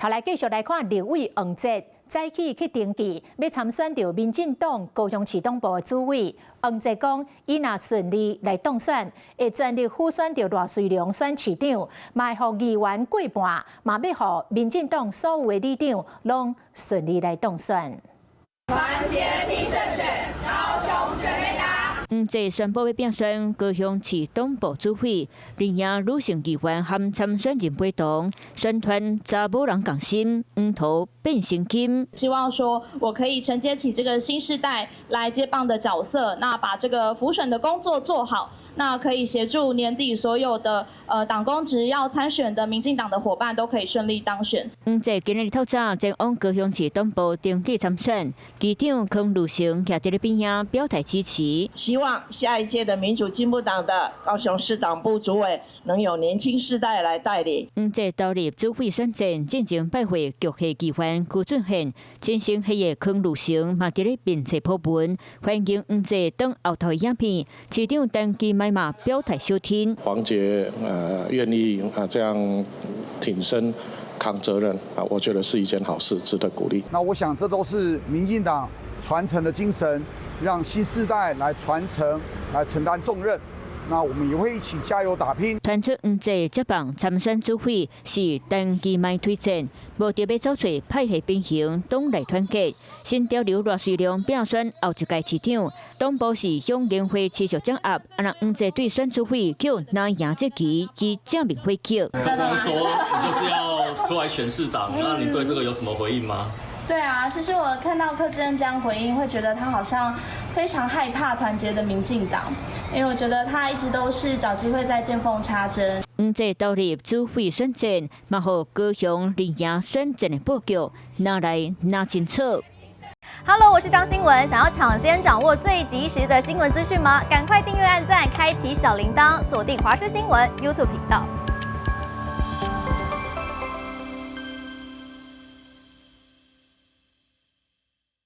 頭來繼續來看立委黃捷，早起去登記，欲參選著民進黨高雄市黨部的主委。黃捷講，伊若順利來當選，會全力輔選著賴瑞隆選市長，嘛會予議員過半，嘛欲予民進黨所有的里長攏順利來當選。團結拼勝選，高雄全壘打。黃捷宣布欲競選高雄市黨部主委，另外女性議員和參選人陪同，宣傳查某人仝心，黃桃變成金。希望說我可以承接起這個新世代來接棒的角色，那把這個輔選的工作做好，那可以協助年底所有的黨公職要參選的民進黨的夥伴都可以順利當選。黃捷今日透早前往高雄市黨部登記參選，市長柯汝成徛佇咧邊仔表態支持。希望下一屆的民主進步黨的高雄市黨部主委能有年輕世代來帶領。黃捷投入主委選戰，進前拜會局系議員柯俊憲，親身彼个柯汝成嘛佇咧面冊 po 文，歡迎黃捷當後頭影片，市長陳其邁嘛表態相挺。黃捷願意啊這樣挺身扛責任啊，我覺得是一件好事，值得鼓勵。那我想這都是民進黨傳承的精神。讓新世代來傳承、來承擔重任，那我們也會一起加油打拼。傳出黃捷接棒參選主委是陳其邁推薦，無特欲走揣派系平衡，黨內團結。新潮流賴瑞隆競選後一屆市長，黨部是鄉聯會持續掌壓，啊若黃捷對選主委叫拿贏這期及正面回擊。剛剛說你就是要出來選市長，那你對這個有什麼回應嗎？對啊，其實我看到柯志恩這樣回應，會覺得他好像非常害怕團結的民進黨，因為我覺得他一直都是找機會在見縫插針。黃捷投入主委選戰，嘛予高雄連贏選戰的布局，拿來拿清楚。 Hello，我是張新文，想要搶先掌握最及時的新聞資訊嗎？趕快訂閱、按讚、開啟小鈴鐺，鎖定華視新聞 YouTube 頻道。